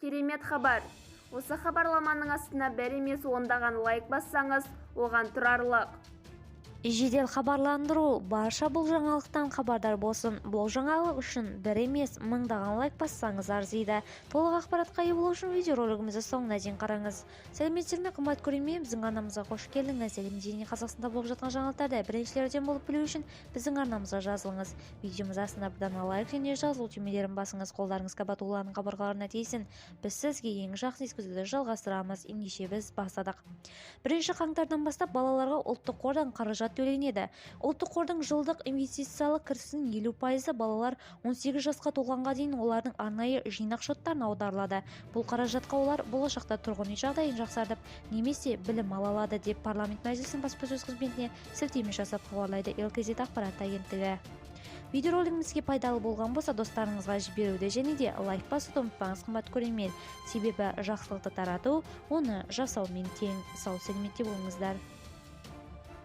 Керемет хабар! Осы хабарламаның астына бір емес ондаған лайк бассаңыз, оған тұрарлық. Жедел хабарландыру: барша бұл жаңалықтан хабардар болсын. Бұл жаңалық үшін бір емес, мыңдаған лайк бассаңыз арзиды. Толық ақпаратқа ие болу үшін видеоролигімізді соңына дейін қараңыз. Сәлеметсіздер ме, қымбат көрермен! Біздің арнамызға қош келдіңіз! Елімізде және Қазақстанда болып жатқан жаңалықтарды біріншілерден болып білу үшін біздің арнамызға жазылыңыз. Видеомыз астына бір дана лайк және жазылу түймелерін басыңыз. Қолдарыңыз Кабатулланың қабырғаларына тисін. Біз сізге ең жақсы жеткізуді жалғастырамыз. Ендеше, біз бастадық. 1 қаңтардан бастап балаларға Ұлттық қордан қаражат төленеді. Ұлттық қордың жылдық инвестициялық кірісінің 50%-ы балалар 18 жасқа толғанға дейін олардың арнайы жинақ шоттарына аударылады. Бұл қаражатқа олар болашақта тұрғын үй жағдайын жақсартып немесе білім ала алады, деп Парламент Мәжілісінің баспасөз қызметіне сілтеме жасап хабарлайды ЛКЗ ақпарат агенттігі. Видеоролигімізге пайдалы болған болса, достарыңызға жіберуді және де лайк басуды ұмытпаңыз, қымбат көрермен. Себебі жақсылықты тарату оны жасаумен тең. Сау сәлеметте болыңыздар!